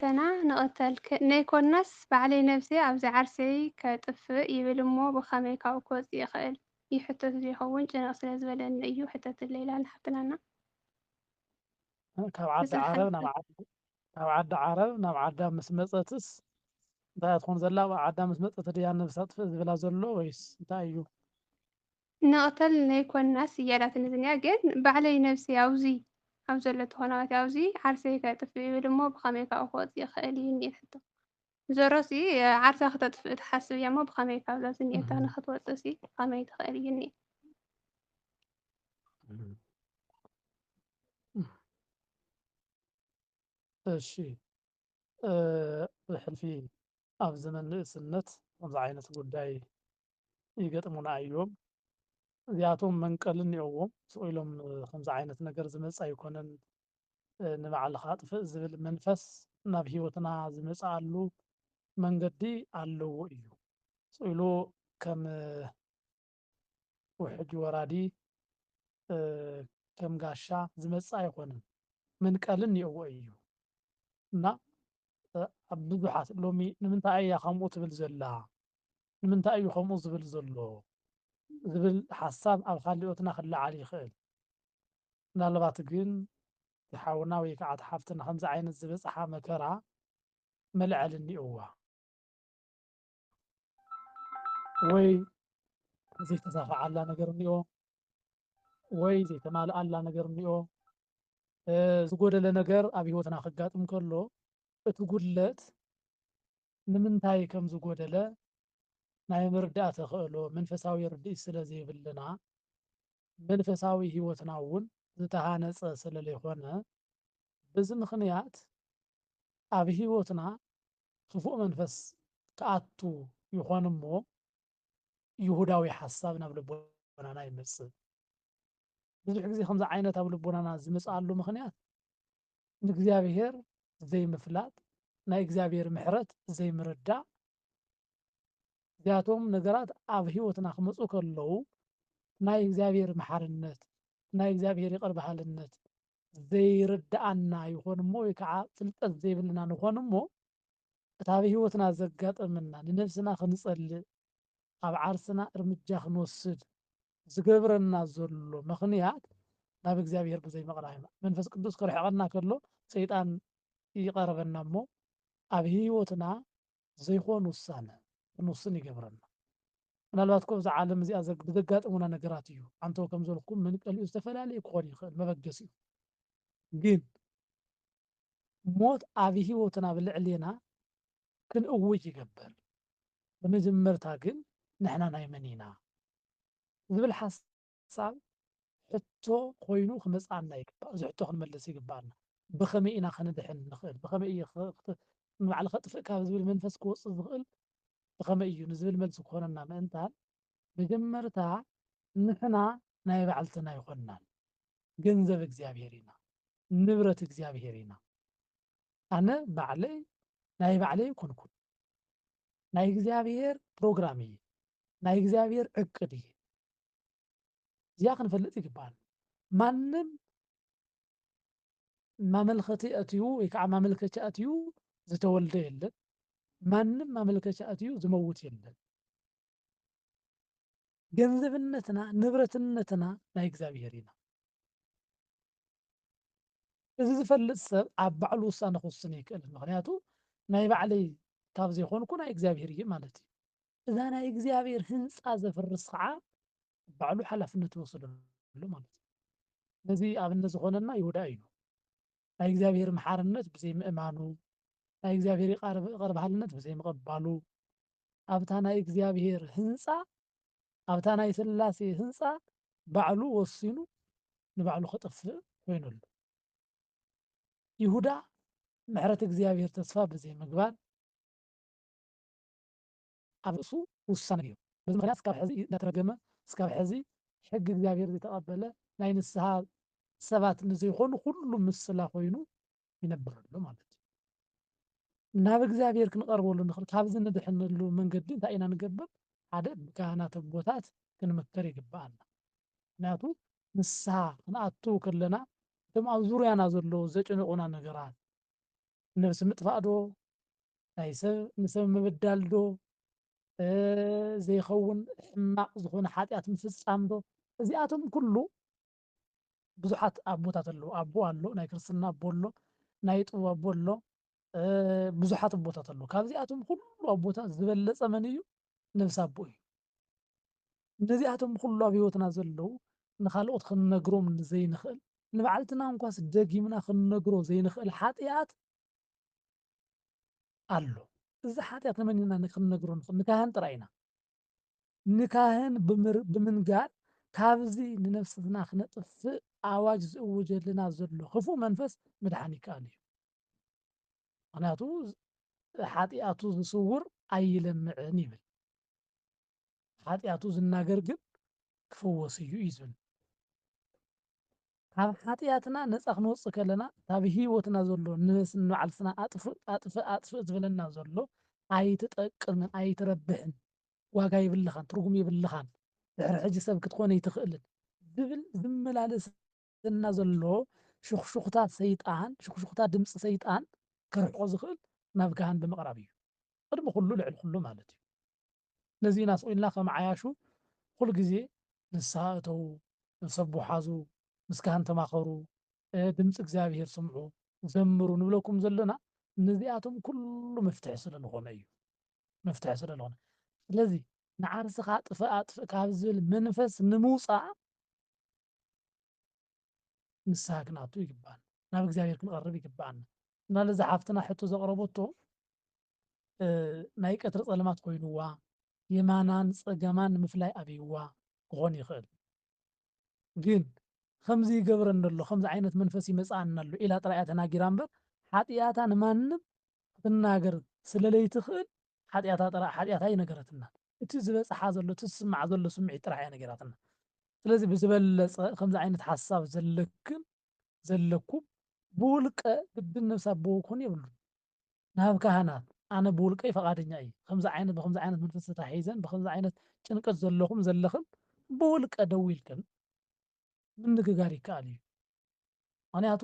ሓፍተና ንቕተል ክ-፣ ነይኮናስ ባዕለይ ነብሰይ ኣብዚ ዓርሰይ ከጥፍእ ይብል እሞ ብኸመይ ካብኡ ክወጽእ ይኽእል? ይሕተት ዘይኸውን ጭንቕ ስለ ዝበለኒ እዩ ሕተትለይ ኢላ ሓፍትናና። ካብ ዓዲ ዓረብ ናብ ዓዲ ካብ ዓዲ ዓረብ ናብ ዓዳ ምስ መጸትስ እንታይ ትኾን ዘላ? ኣብ ዓዳ ምስ መጸት ድያ ነብሳ ጥፍእ ዝብላ ዘሎ ወይስ እንታይ እዩ? ንቕተል ነይኮናስ እያላትኒ ዝኒኣ ግን ባዕለይ ነብሰይ ኣብዚ ኣብ ዘሎ ተኾናዋት ኣብዚ ዓርሰይ ከጥፍእ ይብል እሞ ብኸመይ ካብኡ ክወጽእ ይኽእል እዩ እኒኤ ሕቶ። ዘሮሲ ዓርሳ ክተጥፍእ ትሓስብ እያ እሞ ብኸመይ ካብዛ ዝኒኤታ ንክትወጽእሲ ብኸመይ ትኽእል እዩ እኒኤ። እሺ፣ ብሕልፊ ኣብ ዘመን ንእስነት ከምዚ ዓይነት ጉዳይ ይገጥሙና እዮም። እዚኣቶም መንቀሊ እኒኦዎም። ስቕ ኢሎም ከምዚ ዓይነት ነገር ዝመጽእ ኣይኮነን፣ ንባዕልኻ ኣጥፍእ ዝብል መንፈስ ናብ ህይወትና ዝመጽኣሉ መንገዲ ኣለዎ እዩ። ስቕ ኢሉ ከም ውሕጅ ወራዲ ከም ጋሻ ዝመጽእ ኣይኮነን። መንቀሊ እኒኦዎ እዩ። እና ኣብ ብዙሓት ሎሚ ንምንታይ እያ ከምኡ ትብል ዘላ? ንምንታይ እዩ ከምኡ ዝብል ዘሎ? ዝብል ሓሳብ ኣብ ካሊኦትና ክለዓል ይኽእል። ምናልባት ግን እቲ ሓውና ወይ ከዓ እቲ ሓፍትና ከምዚ ዓይነት ዝበፅሓ መከራ መልዐሊ እኒኦዋ። ወይ ዘይተሳኽዓላ ነገር እኒኦ፣ ወይ ዘይተማልኣላ ነገር እኒኦ። ዝጎደለ ነገር ኣብ ህይወትና ክጋጥም ከሎ እቲ ጉድለት ንምንታይ ከም ዝጎደለ ናይ ምርዳእ ተኽእሎ መንፈሳዊ ርድኢት ስለ ዘይብልና መንፈሳዊ ህይወትና እውን ዝተሃነፀ ስለ ዘይኮነ በዚ ምኽንያት ኣብ ህይወትና ክፉእ መንፈስ ክኣቱ ይኾን እሞ ይሁዳዊ ሓሳብ ናብ ልቦናና ይመጽእ። ብዙሕ ግዜ ከምዚ ዓይነት ኣብ ልቦናና ዝመጽኣሉ ምኽንያት ንእግዚኣብሔር ዘይምፍላጥ፣ ናይ እግዚኣብሔር ምሕረት ዘይምርዳእ፣ እዚኣቶም ነገራት ኣብ ህይወትና ክመጹ ከለዉ ናይ እግዚኣብሔር መሓርነት፣ ናይ እግዚኣብሔር ይቕር በሃልነት ዘይርድኣና ይኾን እሞ ወይ ከዓ ፍልጠት ዘይብልና ንኾን እሞ እቲ ኣብ ህይወትና ዘጋጠመና ንነብስና ክንጸልእ ኣብ ዓርስና እርምጃ ክንወስድ ዝገብረና ዘሎ ምኽንያት ናብ እግዚኣብሔር ብዘይምቕራብና መንፈስ ቅዱስ ክርሕቐና ከሎ ሰይጣን ይቐርበና እሞ ኣብ ህይወትና ዘይኾን ውሳነ ክንውስን ይገብረና። ምናልባት እኮ እዛ ዓለም እዚኣ ዘግ- ብዘጋጥሙና ነገራት እዩ። ኣንተው ከም ዘልኩም መንቀሊኡ ዝተፈላለየ ክኾን ይኽእል መበገሲኡ። ግን ሞት ኣብ ህይወትና ብልዕሌና ክንእውጅ ይገብር። ብመጀመርታ ግን ንሕና ናይ መን ኢና ዝብል ሓሳብ ሕቶ ኮይኑ ክመፅኣና ይግባእ። እዚ ሕቶ ክንመልስ ይግባኣና። ብኸመይ ኢና ክንድሕን ንኽእል? ብኸመይ እዩ ኽ- ክት- ንባዕሊ ከጥፍእ ካብ ዝብል መንፈስ ክወፅእ ዝኽእል ብኸመይ እዩ ንዝብል መልሲ ክኾነና ምእንታን መጀመርታ ንሕና ናይ ባዕልትና ኣይኮንናን። ገንዘብ እግዚኣብሔር ኢና፣ ንብረት እግዚኣብሔር ኢና። ኣነ ባዕለይ ናይ ባዕለይ ኣይኮንኩን። ናይ እግዚኣብሔር ፕሮግራም እየ፣ ናይ እግዚኣብሔር ዕቅድ እየ። እዚኣ ክንፈልጥ ይግባል። ማንም ማመልኸቲ ኣትዩ ወይ ከዓ ማመልከቻ ኣትዩ ዝተወልደ የለን። ማንም ማመልከቻ ኣትዩ ዝመውት የለን። ገንዘብነትና ንብረትነትና ናይ እግዚኣብሔር ኢና። እዚ ዝፈልጥ ሰብ ኣብ ባዕሉ ውሳነ ክውስን ይክእል። ምክንያቱ ናይ ባዕለይ ካብ ዘይኮንኩ ናይ እግዚኣብሔር እዩ ማለት እዩ። እዛ ናይ እግዚኣብሔር ህንፃ ዘፍርስ ከዓ ባዕሉ ሓላፍነት ይወስደሉ ማለት እዩ። ነዚ ኣብነት ዝኾነና ይሁዳ እዩ። ናይ እግዚኣብሔር መሓርነት ብዘይምእማኑ፣ ናይ እግዚኣብሔር ይቕረ በሃልነት ብዘይምቕባሉ፣ ኣብታ ናይ እግዚኣብሔር ህንፃ፣ ኣብታ ናይ ስላሴ ህንፃ ባዕሉ ወሲኑ ንባዕሉ ከጥፍእ ኮይኑሉ። ይሁዳ ምሕረት እግዚኣብሔር ተስፋ ብዘይምግባር ኣብ ርእሱ ውሳነ ገይሩ። በዚ ምኽንያት እስካብ ሕዚ እንዳተረገመ እስካብ ሕዚ ሕጊ እግዚኣብሔር ዘይተቐበለ ናይ ንስሓ ሰባት ንዘይኾኑ ኩሉ ምስላ ኮይኑ ይነብር ኣሎ ማለት እዩ። ናብ እግዚኣብሔር ክንቐርበሉ ንኽእል ካብዚ ንድሕነሉ መንገዲ እንታይ ኢና ንገብር? ሓደ ብካህናት ኣቦታት ክንምከር ይግብኣና። ምክንያቱ ንስሓ ክንኣቱ ከለና እቶም ኣብ ዙርያና ዘለዉ ዘጨነቑና ነገራት ነብሲ ምጥፋእ ዶ፣ ናይ ሰብ ንሰብ ምብዳል ዶ፣ እ፣ ዘይኸውን ሕማቕ ዝኾነ ሓጢኣት ምፍጻም ዶ? እዚኣቶም ኩሉ ብዙሓት ኣቦታት ኣለዉ። ኣቦ ኣሎ፣ ናይ ክርስትና ኣቦ ኣሎ፣ ናይ ጥበብ ኣቦ ኣሎ፣ እ፣ ብዙሓት ኣቦታት ኣለዉ። ካብዚኣቶም ኩሉ ኣቦታት ዝበለጸ መን እዩ? ነብሲ ኣቦ እዩ። ነዚኣቶም ኩሉ ኣብ ህይወትና ዘለዉ ንኻልኦት ክንነግሮም ዘይንኽእል፣ ንባዕልትና እንኳስ ደጊምና ክንነግሮ ዘይንኽእል ሓጢኣት ኣሎ። እዚ ሓጢኣት ንመን ኢና ክንነግሮ ንኽእል? ንካህን ጥራይ ኢና። ንካህን ብምር-፣ ብምንጋር ካብዚ ንነፍስና ክነጥፍእ ኣዋጅ ዝእውጀልና ዘሎ ክፉእ መንፈስ ምድሓን ይከኣል እዩ። ምኽንያቱ ሓጢኣቱ ዝስውር ኣይለምዕን ይብል። ሓጢኣቱ ዝናገር ግን ክፍወስ እዩ እዩ ዝብል። ካብ ሓጢኣትና ነፃ ክንወፅእ ከለና፣ ካብ ህይወትና ዘሎ ንስ-፣ ንባዕልትና ኣጥፍእ፣ ኣጥፍእ፣ ኣጥፍእ ዝበለና ዘሎ ኣይትጠቅምን፣ ኣይትረብሕን፣ ዋጋ የብልኻን፣ ትርጉም የብልኻን፣ ድሕሪ ሕጂ ሰብ ክትኮን ኣይትኽእልን ዝብል ዝመላለሰና ዘሎ ሹኽሹኽታ ሰይጣን፣ ሹኽሹኽታ ድምፂ ሰይጣን ከርሕቆ ዝኽእል ናብ ካህን ብምቕራብ እዩ። ቅድሚ ኩሉ፣ ልዕሊ ኩሉ ማለት እዩ። ነዚ ኢና ስቕ ኢልና ከም ዓያሹ ኩሉ ግዜ ንስሓ እተዉ፣ ነብሰ ኣቦ ሓዙ፣ ምስ ካህን ተማኸሩ፣ እ፣ ድምፂ እግዚኣብሄር ስምዑ፣ ዘምሩ ንብለኩም ዘለና። ነዚኣቶም ኩሉ መፍትሒ ስለ ዝኾነ እዩ። መፍትሒ ስለ ዝኾነ። ስለዚ ንዓርስኻ ጥፍእ ኣጥፍእ ካብ ዝብል መንፈስ ንምውፃእ ንስሓ ክንኣቱ ይግባኣና። ናብ እግዚኣብሄር ክንቐርብ ይግባኣና። ምናለ እዛ ሓፍትና ሕቶ ዘቕረበቶ፣ እ፣ ናይ ቀትሪ ጸልማት ኮይንዋ፣ የማናን ጸገማን ምፍላይ ኣብይዋ ክኾን ይኽእል። ግን ከምዚ ይገብረኒ ኣሎ፣ ከምዚ ዓይነት መንፈስ ይመጽኣኒ ኣሎ ኢላ ጥራይ እያ ተናጊራ እምበር፣ ሓጢኣታ ንማንም ክትናገር ስለ ለይትኽእል፣ ሓጢኣታ ጥራ-፣ ሓጢኣታ ኣይነገረትናን። እቲ ዝበጽሓ ዘሎ፣ እቲ ዝስምዓ ዘሎ ስምዒት ጥራሕ እያ ነጊራትና። ስለዚ ብዝበለጸ ከምዚ ዓይነት ሓሳብ ዘለክን ዘለኩም ብውልቀ ግድን ነብሲ ኣቦ ክኾን የብሉን። ናብ ካህናት፣ ኣነ ብውልቀይ ፈቓደኛ እየ፣ ከምዚ ዓይነት፣ ብከምዚ ዓይነት መንፈስ ተታሒዘን፣ ብከምዚ ዓይነት ጭንቀት ዘለኹም ዘለኽን ብውልቀ ደዊልክን ምንግጋር ይከኣል እዩ። ምኽንያቱ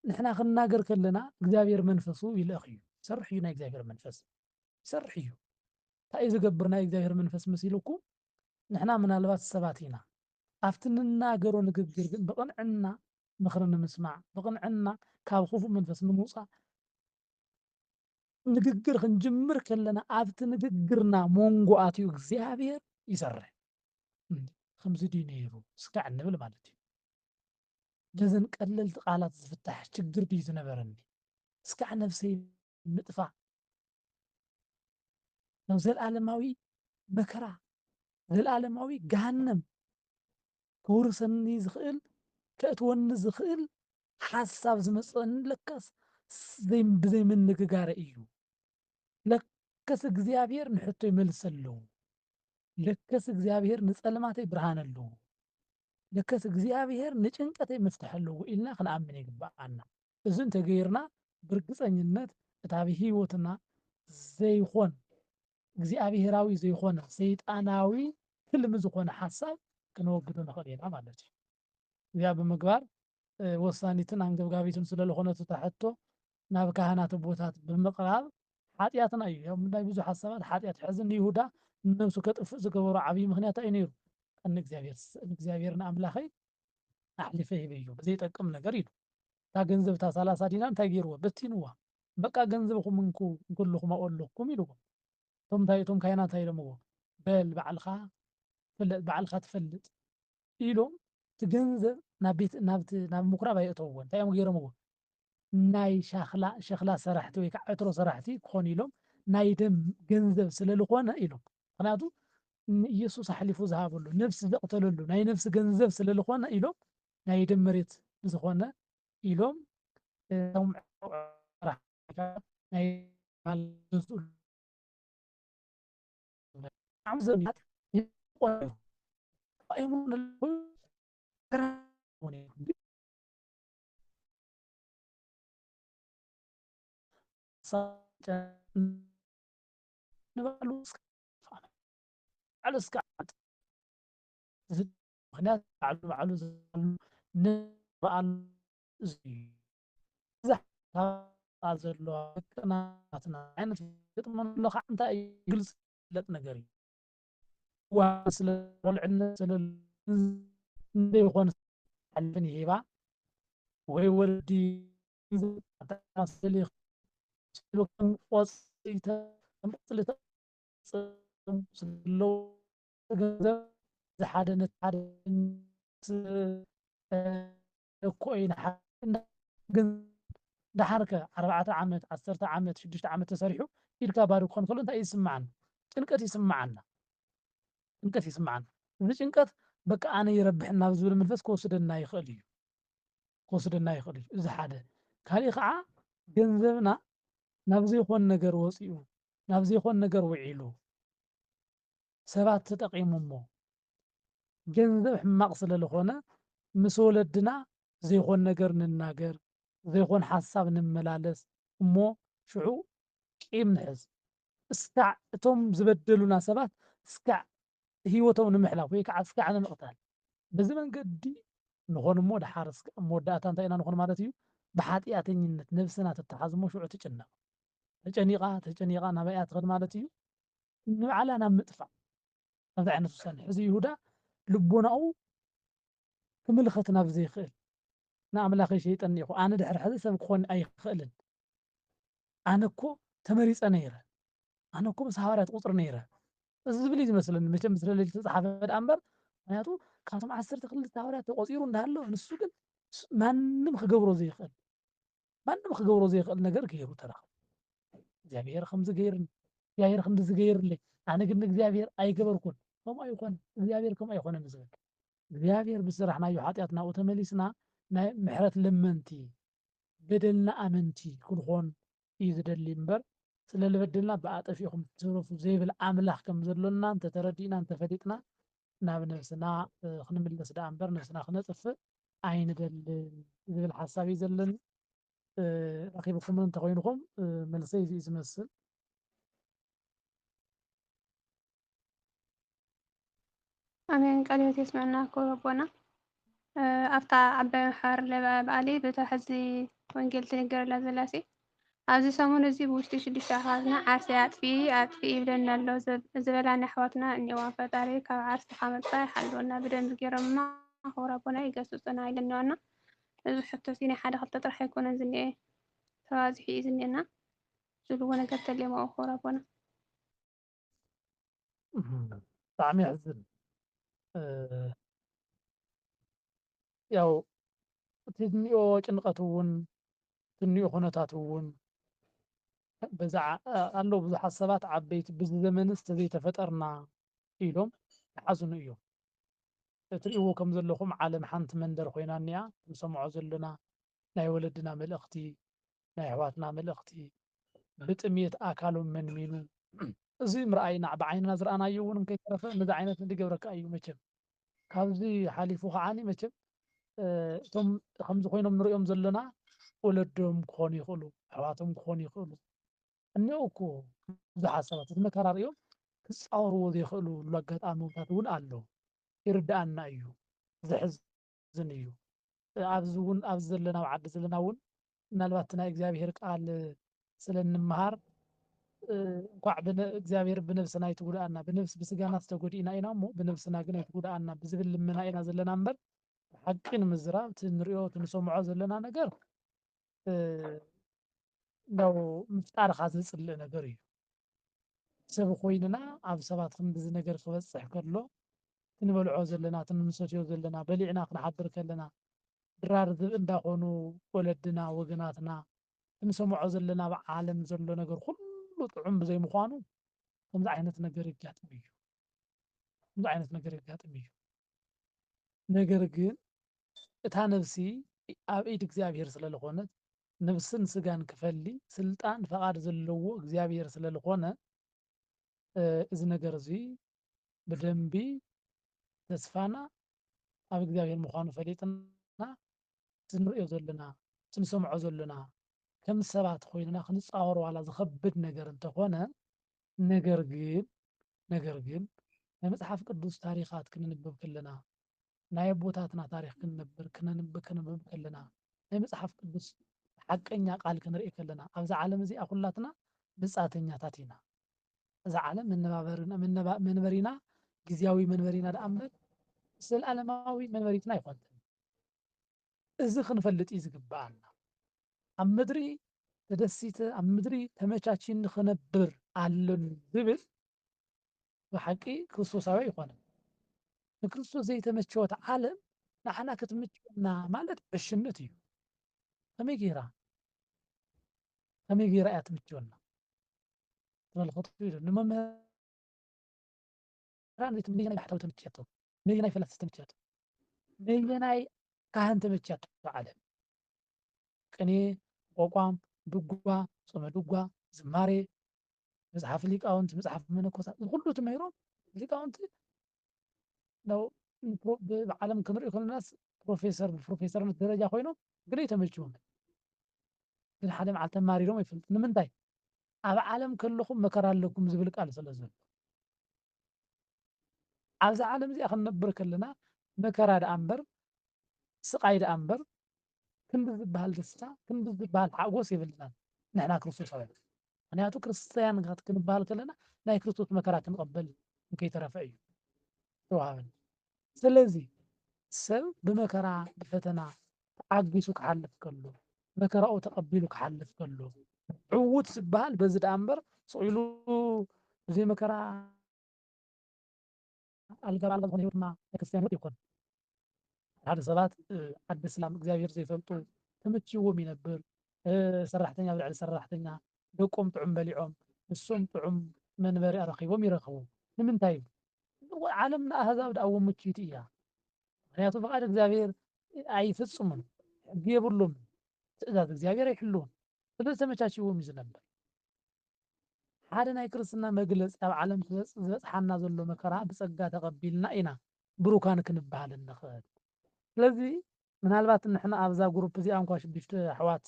ንሕና ክንናገር ከለና እግዚኣብሔር መንፈሱ ይልእኽ እዩ። ይሰርሕ እዩ፣ ናይ እግዚኣብሔር መንፈስ ይሰርሕ እዩ። እንታይ እዩ ዝገብር ናይ እግዚኣብሔር መንፈስ መሲልኩም? ንሕና ምናልባት ሰባት ኢና። ኣብቲ ንናገሮ ንግግር ግን ብቕንዕና ምኽሪ ንምስማዕ፣ ብቕንዕና ካብ ክፉእ መንፈስ ንምውጻእ ንግግር ክንጅምር ከለና ኣብቲ ንግግርና መንጎ ኣትዩ እግዚኣብሔር ይሰርሕ። እም፣ ከምዚ ድዩ ነይሩ? እስካዕ እንብል ማለት እዩ። በዘን ቀለልቲ ቃላት ዝፍታሕ ችግር ድዩ ዝነበረኒ? እስካዕ ነብሰይ ምጥፋእ ናብ ዘልኣለማዊ መከራ፣ ዘልኣለማዊ ገሃነም ከውርሰኒ ዝኽእል፣ ከእትወኒ ዝኽእል ሓሳብ ዝመጸኒ ለካስ ዘይ-፣ ብዘይምንግጋረ እዩ። ለከስ እግዚኣብሔር ንሕቶይ መልሲ ኣለዎ። ለከስ እግዚኣብሔር ንጸልማተይ ብርሃን ኣለዎ። ለከስ እግዚኣብሔር ንጭንቀተይ መፍትሒ ኣለዎ ኢልና ክንኣምን ይግብኣና። እዚ እንተገይርና ብርግጸኝነት እቲ ኣብ ህይወትና ዘይኾን እግዚኣብሄራዊ ዘይኾነ ሰይጣናዊ ትልሚ ዝኾነ ሓሳብ ክነወግዶ ንኽእል ኢና ማለት እዩ። እዚኣ ብምግባር፣ እ፣ ወሳኒትን ኣንገብጋቢትን ስለ ዝኾነት እታ ሕቶ ናብ ካህናት ኣቦታት ብምቕራብ ሓጢኣትና እዩ። ያው ናይ ብዙሓት ሰባት ሓጢኣት እዩ። ሕዚ ንይሁዳ ንነብሱ ከጥፍእ ዝገበሮ ዓብዪ ምኽንያት እንታይ እዩ ነይሩ? ቀኒ እግዚኣብሔር፣ ንእግዚኣብሔር ንኣምላኸይ ኣሕሊፈ ሂበዮ፣ ብዘይጠቅም ነገር ኢሉ። እታ ገንዘብ እታ ሰላሳ ዲናር እንታይ ገይርዎ? በቲንዋ። በቃ ገንዘብኹም እንኩ፣ እንኩልኹም ኣብኡ ኣለኩም ኢልዎም። እቶም እንታይ፣ እቶም ካህናት እንታይ ኢሎምዎ? በል ባዕልኻ ፍለጥ፣ ባዕልኻ ትፈልጥ ኢሎም፣ እቲ ገንዘብ ናብ ቤት፣ ናብቲ፣ ናብ ምኩራብ ኣየእተውዎን። እንታይ እዮም ገይሮምዎ? ናይ ሻኽላ፣ ሸኽላ ሰራሕቲ ወይ ከዓ ዕትሮ ሰራሕቲ ክኾኑ ኢሎም፣ ናይ ደም ገንዘብ ስለ ዝኾነ ኢሎም። ምኽንያቱ ንኢየሱስ ኣሕሊፉ ዝሃበሉ፣ ነፍሲ ዘቕተለሉ፣ ናይ ነፍሲ ገንዘብ ስለ ዝኾነ ኢሎም፣ ናይ ደም መሬት ብዝኾነ ኢሎም፣ እቶም ናይ ገዝኡ ዓም ዘምያት ይቆዩ። ንባዕሉ እስከ፣ ባዕሉ እስከ ዓመት። እዚ ምኽንያት ባዕሉ፣ ባዕሉ ዝባሉ ንባዕሉ እዚ እዩ። እዚ ሓሳብ ዘለዋ ደቅና ናትና ዓይነት ገጥመና ዘሎ ከዓ እንታይ እዩ? ግልፂ ዝፍለጥ ነገር እዩ። እዋን ስለ ወልዕነት ስለ ዘይኮነ ሓልፍን ይሂባ ወይ ወለዲ ስለ ከም ቆፅሊ ተ-፣ ከም ቆፅሊ ተ-፣ ዘለዉ ገንዘብ ዝሓደ ነቲ ሓደ ስ-፣ እ፣ እኮ እዩ ንሓ-፣ ግን ደሓርከ ኣርባዕተ ዓመት፣ ዓሰርተ ዓመት፣ ሽዱሽተ ዓመት ተሰሪሑ ኢድካ ባዶ ክኾን ከሎ እንታይ እዩ ዝስምዓና? ጭንቀት ይስምዓና። ጭንቀት ይስምዓና። እዚ ጭንቀት በቃ ኣነ ይረብሕን ናብ ዝብል መንፈስ ክወስደና ይኽእል እዩ። ክወስደና ይኽእል እዩ። እዚ ሓደ። ካሊእ ከዓ ገንዘብና ናብ ዘይኮን ነገር ወፂኡ፣ ናብ ዘይኮን ነገር ውዒሉ፣ ሰባት ተጠቒሞሞ፣ ገንዘብ ሕማቕ ስለ ዝኾነ ምስ ወለድና ዘይኮን ነገር ንናገር፣ ዘይኮን ሓሳብ ንመላለስ እሞ ሽዑ ቂም ንሕዝ። እስካዕ እቶም ዝበደሉና ሰባት እስካዕ ህይወቶም ንምሕላፍ ወይ ከዓ እስካዕ ንምቕታል በዚ መንገዲ ንኾን እሞ ደሓር እስከ ኣብ መወዳእታ እንታይ ኢና ንኾን ማለት እዩ? ብሓጢኣተኝነት ነብስና ተተሓዝ እሞ ሽዑ ትጭነቕ። ተጨኒቓ፣ ተጨኒቓ ናበይ እያ ትኸድ ማለት እዩ? ንባዕላ ናብ ምጥፋእ። ከምዚ ዓይነት ውሳኔ። ሕዚ ይሁዳ ልቦናኡ ክምልኸት ናብ ዘይኽእል፣ "ንኣምላኸይ ሸይጠኒ ኢኹ፣ ኣነ ድሕሪ ሕዚ ሰብ ክኾን ኣይኽእልን። ኣነ እኮ ተመሪጸ ነይረ፣ ኣነ እኮ ምስ ሃዋርያት ቁጽሪ ነይረ" ዝብል እዩ ዝመስለኒ። መቸም ምስ ለለይቲ ዝተጻሓፈ ደኣ እምበር፣ ምኽንያቱ ካብቶም ዓሰርተ ክልተ ሃዋርያት ተቆጺሩ እንዳሃሎ፣ ንሱ ግን ስ-፣ ማንም ክገብሮ ዘይኽእል፣ ማንም ክገብሮ ዘይኽእል ነገር ገይሩ ተረኸበ። "እግዚኣብሔር ከምዚ ገይርኒ፣ እግዚኣብሔር ክንድዚ ገይርለይ፣ ኣነ ግን ንእግዚኣብሔር ኣይገበርኩን። ከምኡ ኣይኮነን፣ እግዚኣብሔር ከምኡ ኣይኮነን" ዝብል። እግዚኣብሔር ብዝሰራሕናዮ ሓጢኣት ናብኡ ተመሊስና ናይ ምሕረት ለመንቲ፣ በደልና ኣመንቲ ክንኾን እዩ ዝደሊ እምበር፣ ስለ ዝበደልና ብኣጠፊእኹም ትትረፉ ዘይብል ኣምላኽ ከም ዘሎና እንተተረዲእና፣ እንተፈሊጥና፣ ናብ ነብስና፣ እ፣ ክንምለስ ደኣ እምበር፣ ነብስና ክነጥፍእ ኣይንደልን ዝብል ሓሳብ እዩ ዘለኒ። እ፣ ረኺብኩምን እንተኾይንኹም፣ እ፣ መልሰይ እዚ እዩ ዝመስል። ኣሜን። ቃለ ሕይወት የስምዐና ክቡር ኣቦና። እ፣ ኣብታ ዓባይ ማሕበር ለባ በኣሊ በታ ሕዚ ወንጌል ትንገረላ ዘላሲ፣ ኣብዚ ሰሙን እዚ ብውሽጢ ሽዱሽተ ኣሕዋትና ዓርሰይ ኣጥፍኢ፣ ኣጥፍኢ ይብለኒ ኣሎ ዝብ-፣ ዝበላኒ ኣሕዋትና እኒዋ። ፈጣሪ ካብ ዓርሲ ካብ መጥፋእ ይሓልወና። ብደንቢ ገይሮምና ክቡር ኣቦና ይገስጹና ኢለኒ ዋና። እዚ ሕቶሲ ናይ ሓደ ክልተ ጥራሕ ኣይኮነን ዝኒኤ፣ ተባዚሑ እዩ ዝኒኤና። ዝብልዎ ነገር ተልዮም ክቡር ኣቦና። እም፣ ብጣዕሚ የሕዝን። እ፣ ያው እቲ እንኦ ጭንቀት እውን፣ እቲ እንኦ ኩነታት እውን በዛ ዓ-፣ ኣሎ ብዙሓት ሰባት ዓበይቲ፣ "በዚ ዘመንስ ተዘይተፈጠርና" ኢሎም ይሓዝኑ እዮም። እትርእይዎ ከም ዘለኹም ዓለም ሓንቲ መንደር ኮይና እኒኣ፣ ንሰምዖ ዘለና ናይ ወለድና መልእኽቲ፣ ናይ ኣሕዋትና መልእኽቲ፣ ብጥሜት ኣካሎም መንሚኑ፣ እዚ ምርኣይና፣ ብዓይንና ዝረኣናዮ እውን እንከይተረፈ፣ ነዚ ዓይነት ንድገብረካ እዩ መቸም። ካብዚ ሓሊፉ ከዓኒ መቸም፣ እ፣ እቶም ከምዚ ኮይኖም ንሪኦም ዘለና ወለዶም ክኾኑ ይኽእሉ፣ ኣሕዋቶም ክኾኑ ይኽእሉ። እኒኦ እኮ ብዙሓት ሰባት እቲ መከራ ሪኦም ክፃወርዎ ዘይኽእሉሉ ኣጋጣሚታት እውን ኣሎ። ይርድኣና እዩ። ዘሕዝን እዩ። ኣብዚ እውን፣ ኣብዚ ዘለና፣ ኣብ ዓዲ ዘለና እውን ምናልባት እቲ ናይ እግዚኣብሄር ቃል ስለ እንመሃር፣ እ፣ እንኳዕ ብነ-፣ እግዚኣብሄር ብነብስና ኣይትጉድኣና፣ ብነብስ ብስጋና ዝተጎድእና ኢና እሞ ብነብስና ግን ኣይትጉድኣና ብዝብል ልመና ኢና ዘለና እምበር፣ ብሓቂ ንምዝራብ እቲ ንሪኦ፣ እቲ ንሰምዖ ዘለና ነገር፣ እ፣ እንደው ምፍጣርኻ ዘጽልእ ነገር እዩ። ሰብ ኮይንና ኣብ ሰባት ክንድዚ ነገር ክበጽሕ ከሎ፣ እቲ ንበልዖ ዘለና፣ እቲ ንሰትዮ ዘለና፣ በሊዕና ክንሓድር ከለና፣ ድራር ዝብኢ እንዳኾኑ ወለድና፣ ወገናትና፣ እቲ ንሰምዖ ዘለና ኣብ ዓለም ዘሎ ነገር ኩሉ ጥዑም ብዘይምዃኑ፣ ከምዚ ዓይነት ነገር የጋጥም እዩ። ከምዚ ዓይነት ነገር የጋጥም እዩ። ነገር ግን እታ ነፍሲ ኣብ ኢድ እግዚኣብሔር ስለ ዝኾነት፣ ነፍስን ስጋን ክፈሊ ስልጣን ፈቓድ ዘለዎ እግዚኣብሔር ስለ ዝኾነ፣ እ፣ እዚ ነገር እዚ ብደንቢ ተስፋና ኣብ እግዚኣብሔር ምዃኑ ፈሊጥና፣ እዚ ንርእዮ ዘለና፣ እዚ ንሰምዖ ዘለና፣ ከም ሰባት ኮይንና ክንጻወሮ ዋላ ዝኸብድ ነገር እንተኾነ፣ ነገር ግን፣ ነገር ግን ናይ መጽሓፍ ቅዱስ ታሪኻት ክንንብብ ከለና፣ ናይ ኣቦታትና ታሪኽ ክንነብር፣ ክነንብ-፣ ክነንብብ ከለና፣ ናይ መጽሓፍ ቅዱስ ሓቀኛ ቃል ክንርኢ ከለና፣ ኣብዛ ዓለም እዚኣ ኩላትና ምጻተኛታት ኢና። እዛ ዓለም መነባበሪና፣ መነባ-፣ መንበሪና፣ ግዝያዊ መንበሪና ደኣ እምበር ዘለኣለማዊ መንበሪትና ኣይኮነትን። እዚ ክንፈልጥ እዩ ዝግብኣና። ኣብ ምድሪ ተደሲተ፣ ኣብ ምድሪ ተመቻችኒ ክነብር ኣለኒ ዝብል ብሓቂ ክርስቶሳዊ ኣይኮነን። ንክርስቶስ ዘይተመቸወት ዓለም ንዓና ክትምችወና ማለት ዕሽነት እዩ። ከመይ ገይራ? ከመይ ገይራ እያ ትምችወና? ተመልከቱ ኢሉ ንመምህራን ዘይትም-፣ ነየናይ ባሕታዊ ተመችያቶ? ነየናይ ፈላሲ ተመችያቶ? ነየናይ ካህን ተመችያቶ ዓለም? ቅኔ፣ ቋቋም፣ ድጓ፣ ጾመ ድጓ፣ ዝማሬ፣ መጽሓፍ ሊቃውንቲ፣ መጽሓፍ መነኮሳት፣ እዚ ኩሉ ተማሂሮም ሊቃውንቲ ነው። ንፕሮ-፣ ብ-፣ ብዓለም ክንርኢ ከለናስ ፕሮፌሰር፣ ብፕሮፌሰርነት ደረጃ ኮይኖም ግን ኣይተመችዎም። ግን ሓደ መዓልቲ ተማሪሮም ይፈልጡ። ንምንታይ? ኣብ ዓለም ከለኹም መከራ ኣለኩም ዝብል ቃል ስለ ዘሎ። ኣብዛ ዓለም እዚኣ ክንነብር ከለና መከራ ደኣ እምበር፣ ስቓይ ደኣ እምበር፣ ክንዲ ዝበሃል ደስታ፣ ክንዲ ዝበሃል ሓጎስ የብልናን ንሕና ክርስቶሳውያን። ምኽንያቱ ክርስትያን ክንበሃል ከለና ናይ ክርስቶስ መከራ ክንቐበል እንከይተረፈ እዩ ዝተዋሃበና። ስለዚ ሰብ ብመከራ ብፈተና ተዓጊሱ ክሓልፍ ከሎ፣ መከራኡ ተቐቢሉ ክሓልፍ ከሎ፣ ዕዉት ዝበሃል በዚ ደኣ እምበር ስቕ ኢሉ ብዘይ መከራ ኣልጋ ብኣልጋ ዝኾነ ህይወት ድማ ናይ ክርስትያን ህይወት ኣይኮነን። ሓደ ሰባት፣ እ፣ ዓዲ እስላም እግዚኣብሔር ዘይፈልጡ ተመችዎም ይነብር። እ፣ ሰራሕተኛ ኣብ ልዕሊ ሰራሕተኛ፣ ደቆም ጥዑም በሊዖም፣ ንሶም ጥዑም መንበሪ ረኺቦም ይረኽቡ። ንምንታይ እዩ? ዓለምና ኣህዛብ ደኣ እዎ ምችይቲ እያ። ምኽንያቱ ፍቓድ እግዚኣብሔር ኣይፍጽሙን፣ ሕጊ የብሉን፣ ትእዛዝ እግዚኣብሔር ኣይሕልውን። ስለዚ ተመቻችዎም እዩ ዝነብር። ሓደ ናይ ክርስትና መግለጺ ኣብ ዓለም ዝበጽ-፣ ዝበጽሓና ዘሎ መከራ ብጸጋ ተቐቢልና ኢና ብሩካን ክንበሃል እንኽእል። ስለዚ ምናልባት ንሕና ኣብዛ ግሩፕ እዚኣ እንኳ ሽዱሽተ ኣሕዋት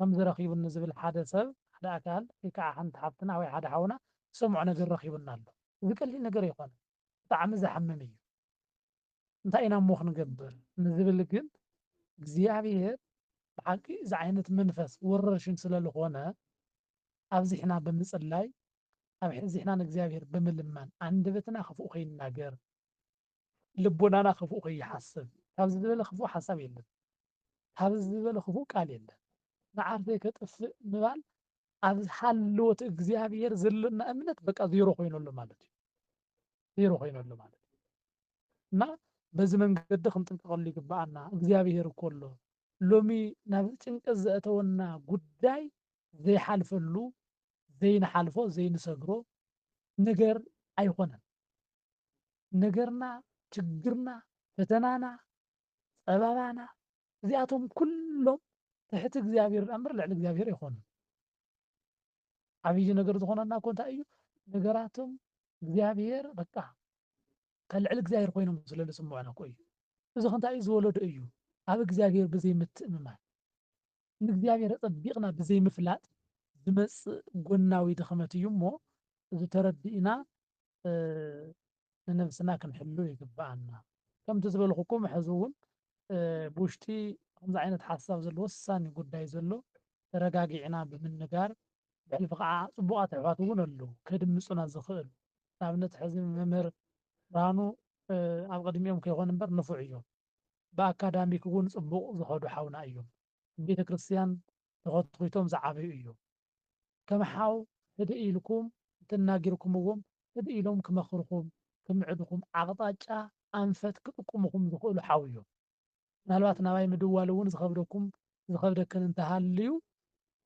ከም ዝረኺቡኒ ዝብል ሓደ ሰብ፣ ሓደ ኣካል ወይ ከዓ ሓንቲ ሓፍትና ወይ ሓደ ሓውና ዝሰምዖ ነገር ረኺቡና ኣሎ። እዚ ቀሊል ነገር ኣይኮነን። ብጣዕሚ ዘሕምም እዩ። እንታይ ኢና እሞ ክንገብር ንዝብል ግን እግዚኣብሔር ብሓቂ እዚ ዓይነት መንፈስ ወረርሽን ስለ ዝኾነ ኣብዚሕና ብምጽላይ፣ ኣብዚሕና ንእግዚኣብሔር ብምልማን፣ ኣንደበትና ክፉእ ከይናገር፣ ልቦናና ክፉእ ከይሓስብ፣ ካብዚ ዝበለ ክፉእ ሓሳብ የለን። ካብዚ ዝበለ ክፉእ ቃል የለን። ንዓርሰይ ከጥፍእ ምባል ኣብ ሃለወት እግዚኣብሔር ዘሎና እምነት በቃ ዜሮ ኮይኑ ኣሎ ማለት እዩ። ዜሮ ኮይኑ ኣሎ ማለት እዩ። እና በዚ መንገዲ ክንጥንቀቐሉ ይግብኣና። እግዚኣብሔር እኮ ኣሎ። ሎሚ ናብዚ ጭንቀት ዘእተወና ጉዳይ ዘይሓልፈሉ፣ ዘይንሓልፎ፣ ዘይንሰግሮ ነገር ኣይኮነን። ነገርና፣ ችግርና፣ ፈተናና፣ ጸበባና፣ እዚኣቶም ኩሎም ትሕቲ እግዚኣብሔር ደኣ እምበር ልዕሊ እግዚኣብሔር ኣይኮኑን። ዓብዪ ነገር ዝኾነና እኮ እንታይ እዩ? ነገራቶም እግዚኣብሔር በቃ ካብ ልዕሊ እግዚኣብሔር ኮይኖም ስለ ዝስምዑና እኮ እዩ። እዚ ከ እንታይ እዩ ዝወለዶ እዩ? ኣብ እግዚኣብሔር ብዘይምትእምማን። ንእግዚኣብሔር ኣጸቢቕና ብዘይምፍላጥ ዝመጽእ ጎናዊ ድኽመት እዩ እሞ፣ እዚ ተረዲእና፣ እ፣ ንነብስና ክንሕሉ ይግብኣና። ከምቲ ዝበልኹኩም፣ ሕዚ እውን፣ እ፣ ብውሽጢ ከምዚ ዓይነት ሓሳብ ዘሎ ወሳኒ ጉዳይ ዘሎ ተረጋጊዕና ብምንጋር፣ ብሕልፊ ከዓ ጽቡቓት ኣሕዋት እውን ኣለዉ፣ ከድምጹና ዝኽእሉ። ንኣብነት፣ ሕዚ መምህር ብርሃኑ፣ እ፣ ኣብ ቅድሚኦም ከይኾን እምበር ንፉዕ እዮም። ብኣካዳሚክ እውን ጽቡቕ ዝኸዱ ሓውና እዮም። ቤተ ክርስቲያን ተኾትኲቶም ዝዓበዩ እዮም። ከም ሓው ህድእ ኢልኩም እንተናጊርኩምዎም፣ ህድእ ኢሎም ክመኽርኹም፣ ክምዕድኹም፣ ኣቕጣጫ ኣንፈት ክጥቁምኹም ዝኽእሉ ሓው እዮም። ምናልባት ናባይ ምድዋል እውን ዝኸብደኩም፣ ዝኸብደክን እንተሃልዩ፣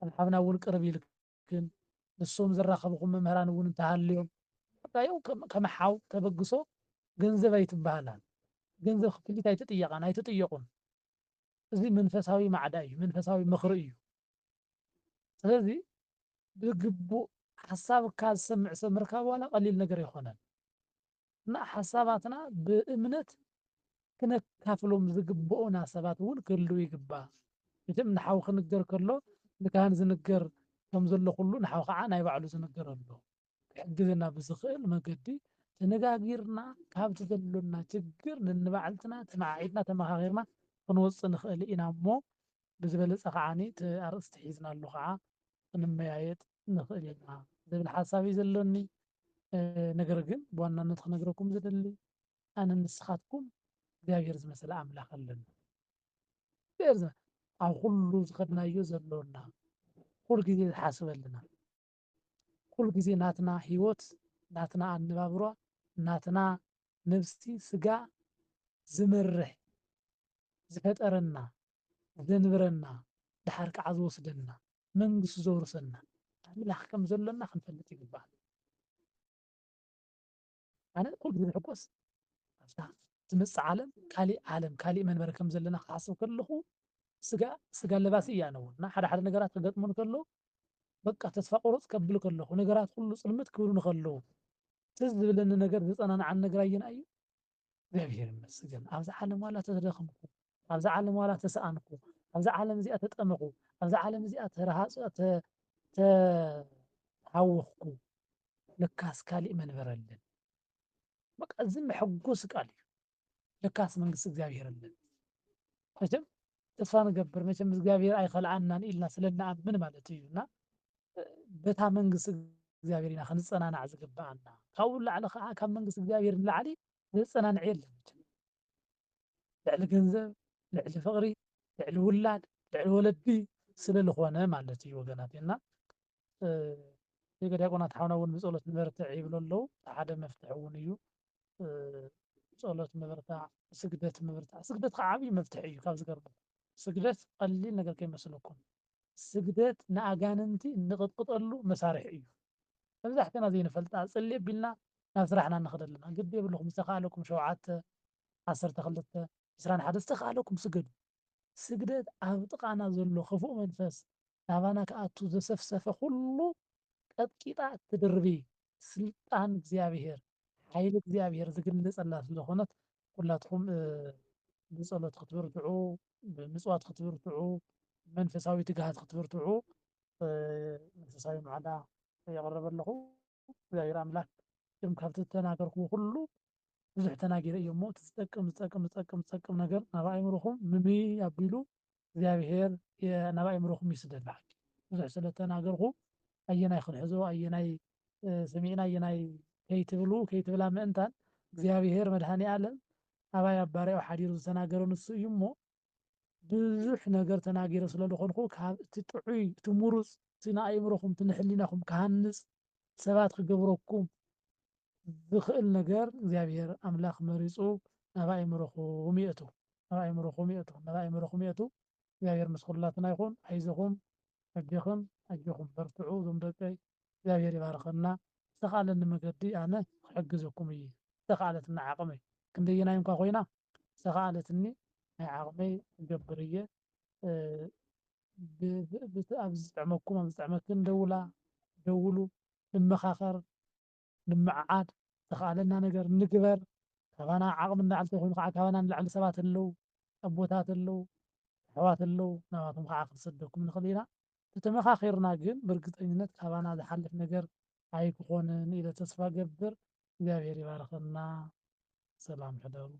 ከም ሓብና እውን ቅርብ ኢልክን፣ ንሶም ዝራኸብኹም መምህራን እውን እንተሃልዮም፣ በቃ፣ ያው ከም፣ ከም ሓው ተበግሶ ገንዘብ ኣይትበሃላን። ገንዘብ ክፍሊት ኣይትጥየቓን፣ ኣይትጥየቑን። እዚ መንፈሳዊ ማዕዳ እዩ፣ መንፈሳዊ ምኽሪ እዩ። ስለዚ ብግቡእ ሓሳብካ ዝሰምዕ ሰብ ምርካብ ዋላ ቀሊል ነገር ኣይኮነን። እና ሓሳባትና ብእምነት ክነካፍሎም ዝግብኡና ሰባት እውን ክህልው ይግባእ። መቸም ንሓው ክንገር ከሎ ንካህን ዝንገር ከም ዘሎ ኩሉ ንሓው ከዓ ናይ ባዕሉ ዝንገር ኣሎ። ክሕግዘና ብዝኽእል መገዲ ተነጋጊርና ካብቲ ዘሎና ችግር ነንባዕልትና ተመዓዒድና ተመኻኺርና ክንወፅእ ንኽእል ኢና እሞ ብዝበለጸ ከዓኒ እቲ ኣርእስቲ ሒዝናሉ ከዓ ክንመያየጥ ንኽእል ኢና ዝብል ሓሳብ እዩ ዘለኒ። እ፣ ነገር ግን ብዋናነት ክነግረኩም ዝደሊ፣ ኣነ ንስኻትኩም እግዚኣብሔር ዝመሰለ ኣምላኽ ኣለና። እግዚኣብሔር ዝመ-፣ ኣብ ኩሉ ዝኸድናዮ ዘሎና፣ ኩሉ ግዜ ዝሓስበልና፣ ኩሉ ግዜ ናትና ህይወት፣ ናትና ኣነባብራ፣ ናትና ነብሲ ስጋ ዝመርሕ፣ ዝፈጠረና፣ ዘንብረና፣ ደሓር ከዓ ዝወስደና፣ መንግስቱ ዘውርሰና ኣምላኽ ከም ዘሎና ክንፈልጥ ይግባእ። ኣነ ኩሉ ግዜ ዝሕጎስ ኣብታ ትመጽእ ዓለም፣ ካሊእ ዓለም፣ ካሊእ መንበሪ ከም ዘለና ክሓስብ ከለኹ፣ ስጋ፣ ስጋ ለባሲ እያ። ኣነ እውን እና ሓደ ሓደ ነገራት ክገጥሙን ከሎ፣ በቃ ተስፋ ቁርጽ ከብል ከለኹ፣ ነገራት ኩሉ ጽልምት ክብሉ ንከለዉ፣ ትዝ ዝብለኒ ነገር፣ ዘጸናንዓኒ ነገር ኣየናይ እዩ? እግዚኣብሔር ይመስገን። ኣብዛ ዓለም ዋላ ተደኸምኩ፣ ኣብዛ ዓለም ዋላ ተሰኣንኩ፣ ኣብዛ ዓለም እዚኣ ተጠመኹ፣ ኣብዛ ዓለም እዚኣ ተረሃጹ፣ ተ-፣ ተሃወኽኩ፣ ለካስ ካሊእ መንበር ኣለን። በቃ እዚ መሐጎሲ ቃል እዩ። ለካስ መንግስቲ እግዚኣብሔር ኣለን። መቸም ተስፋ ንገብር፣ መቸም እግዚኣብሔር ኣይኸልኣናን ኢልና ስለ እንኣምን ማለት እዩ። እና በታ መንግስቲ እግዚኣብሔር ኢና ክንጸናናዕ ዝግብኣና። ካብኡ ንላዕሊ ከዓ ካብ መንግስቲ እግዚኣብሔር ንላዕሊ ዘጸናንዕ የለን። መቸም ልዕሊ ገንዘብ፣ ልዕሊ ፍቕሪ፣ ልዕሊ ውላድ፣ ልዕሊ ወለዲ ስለ ዝኾነ ማለት እዩ ወገናት። እና፣ እ፣ ሊቀ ዲያቆናት ሓውና እውን ብጸሎት ንበርትዕ ይብሉ ኣለዉ። ሓደ መፍትሒ እውን እዩ። እ፣ ጸሎት ምብርታዕ፣ ስግደት ምብርታዕ። ስግደት ከዓ ዓብዪ መፍትሒ እዩ ካብ ዝገርመኩም። ስግደት ቀሊል ነገር ከይመስለኩም። ስግደት ንኣጋንንቲ እንቕጥቅጠሉ መሳርሒ እዩ። መብዛሕትና ዘይንፈልጣ ጽልኢ ኣቢልና ናብ ስራሕና ንኸድ ኣለና። ግዲ የብልኹም፣ ዝተኻእለኩም ሸውዓተ፣ ዓሰርተ ክልተ፣ ዕስራን ሓደ ዝተኻእለኩም ስገዱ። ስግደት ኣብ ጥቓና ዘሎ ክፉእ መንፈስ ናባና ክኣቱ ዘሰፍሰፈ ኩሉ ቀጥቂጣ እትድርቢ ስልጣን እግዚኣብሔር፣ ሓይሊ እግዚኣብሔር ዝግለጸላ ስለዝኾነት ኩላትኩም፣ እ፣ ብጸሎት ክትብርትዑ፣ ብምጽዋት ክትብርትዑ፣ መንፈሳዊ ትግሃት ክትብርትዑ፣ እ፣ መንፈሳዊ ማዕዳ የቕርብ ኣለኹ። እግዚኣብሔር ኣምላክ፣ እም፣ ካብቲ ዝተናገርኩዎ ኩሉ ብዙሕ ተናጊረ እየ እሞ፣ እቲ ዝጠቅም፣ ዝጠቅም፣ ዝጠቅም፣ ዝጠቅም ነገር ናብ ኣእምሮኹም ምምይ ኣቢሉ እግዚኣብሔር የ-፣ ናብ ኣእምሮኹም ይስደድ። ብሓቂ ብዙሕ ስለ ተናገርኩ፣ ኣየናይ ክንሕዞ፣ ኣየናይ፣ እ፣ ሰሚዕና፣ ኣየናይ ከይትብሉ፣ ከይትብላ ምእንታን፣ እግዚኣብሔር መድኃኔ ዓለም ኣባይ ኣብ ባሪያኡ ሓዲሩ ዝተናገረ ንሱ እዩ እሞ፣ ብዙሕ ነገር ተናጊረ ስለ ዝኾንኩ፣ ካብ እቲ ጥዑይ፣ እቲ ምሩጽ፣ እቲ ንኣእምሮኹም፣ እቲ ንሕሊናኹም ክሃንጽ፣ ሰባት ክገብረኩም ዝኽእል ነገር እግዚኣብሔር ኣምላኽ መሪጹ ናብ ኣእምሮኹም የእቱ። ናብ ኣእምሮኹም የእቱ። ናብ ኣእምሮኹም የእቱ። እግዚኣብሔር ምስ ኩላትና ይኹን። ኣይዞኹም፣ ኣጆኹም፣ ኣጆኹም፣ በርትዑ እዞም ደቀይ። እግዚኣብሔር ይባርኸና። ዝተኻእለኒ መገዲ ኣነ ክሕግዘኩም እየ። ዝተኻእለትኒ ዓቕመይ። ክንደየናይ እንኳ ኮይና፣ ዝተኻእለትኒ ናይ ዓቕመይ ክገብር እየ። እ፣ ብ-፣ ብ-፣ ብት-፣ ኣብ ዝጥዕመኩም፣ ኣብ ዝጥዕመክን ደውላ፣ ደውሉ፣ ንመኻኸር፣ ንምዓዓድ፣ ዝተኻእለና ነገር ንግበር። ካባና ዓቕሚ ንላዕሊ ተኾይኑ ከዓ ካባና ንላዕሊ ሰባት ኣለዉ፣ ኣቦታት ኣለዉ፣ ኣሕዋት ኣለዉ፣ ናባቶም ከዓ ክንሰደኩም ንኽእል ኢና። ተተመኻኺርና ግን ብርግጠኝነት ካባና ዝሓልፍ ነገር ኣይክኾንን ኢለ ተስፋ ገብር። እግዚኣብሔር ይባርኸና። ሰላም ሕደሩ።